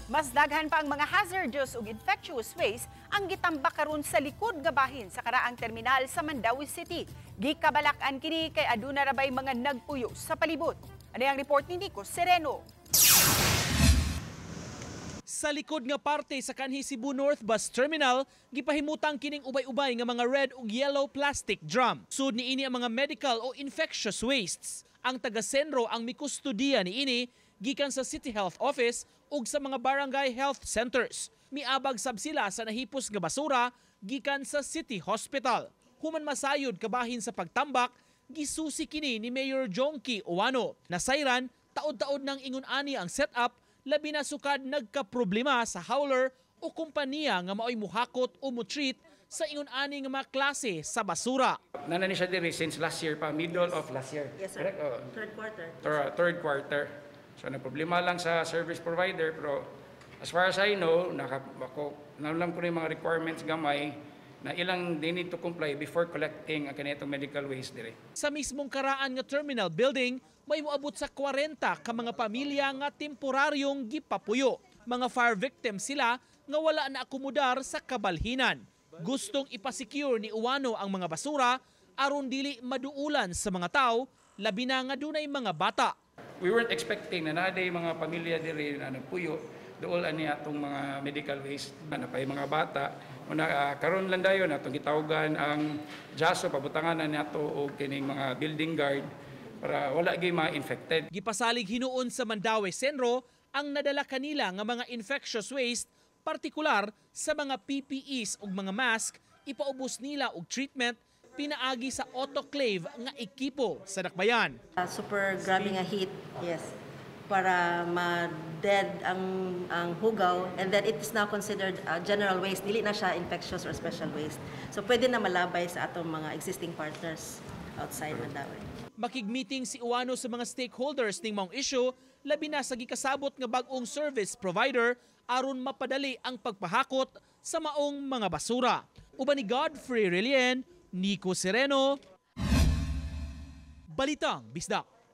Mas daghan pa ang mga hazardous ug infectious waste ang gitambak karon sa likod nga bahin sa karaang terminal sa Mandaue City. Gikabalak-an kini kay aduna ra bay mga nagpuyo sa palibot. Ano ang report ni Nico Sereno? Sa likod nga parte sa kanhi Cebu North Bus Terminal, gipahimutang kining ubay-ubay nga mga red ug yellow plastic drum. Sud niini ang mga medical o infectious wastes. Ang taga-CENRO ang mikustudiya niini gikan sa City Health Office ug sa mga barangay health centers. Miabag sab sila sa nahipos nga basura gikan sa City Hospital. Human masayod kabahin sa pagtambak, gisusi kini ni Mayor Jonkie Ouano. Nasayran, taod-taod nang ingon ani ang setup, labi na sukad nagkaproblema sa hauler o kompanya nga maoy muhakot o mutreat sa ingon ani nga mga klase sa basura. Naa na ni siya diri since last year pa, middle of last year. Yes, sir. Correct? Oh. Third quarter. Third quarter. So nagproblema lang sa service provider, pero as far as I know, naka, ako, nalam ko na yung mga requirements gamay na ilang they need to comply before collecting ang kanitong medical waste diri. Sa mismong karaan nga terminal building, may moabot sa 40 ka mga pamilya nga temporaryong gipapuyo. Mga fire victims sila nga wala na akomodar sa kabalhinan. Gustong ipasecure ni Ouano ang mga basura aron dili maduulan sa mga tao, labi na nga dunay mga bata. We weren't expecting na naa mga pamilya diri na nagpuyo duol ani atong mga medical waste na pa mga bata. Una, karon lang dayon atong gitawagan ang JASO, pabutangan na nato og kining mga building guard para wala gyud ma-infected. Gipasalig hinuon sa Mandaue CENRO ang nadala kanila nga mga infectious waste, partikular sa mga PPEs ug mga mask, ipaubos nila og treatment pinaagi sa autoclave nga ekipo sa dakbayan. Super grabe nga heat, yes, para ma-dead ang hugaw, and then it is now considered general waste, dili na siya infectious or special waste. So pwede na malabay sa atong mga existing partners outside Mandaue. Makig-meeting si Ouano sa mga stakeholders ning maong issue, labi na sa gikasabot nga bag-ong service provider aron mapadali ang pagpahakot sa maong mga basura. Uban ni Godfrey Relien, Nico Sereno, Balitang Bisdak.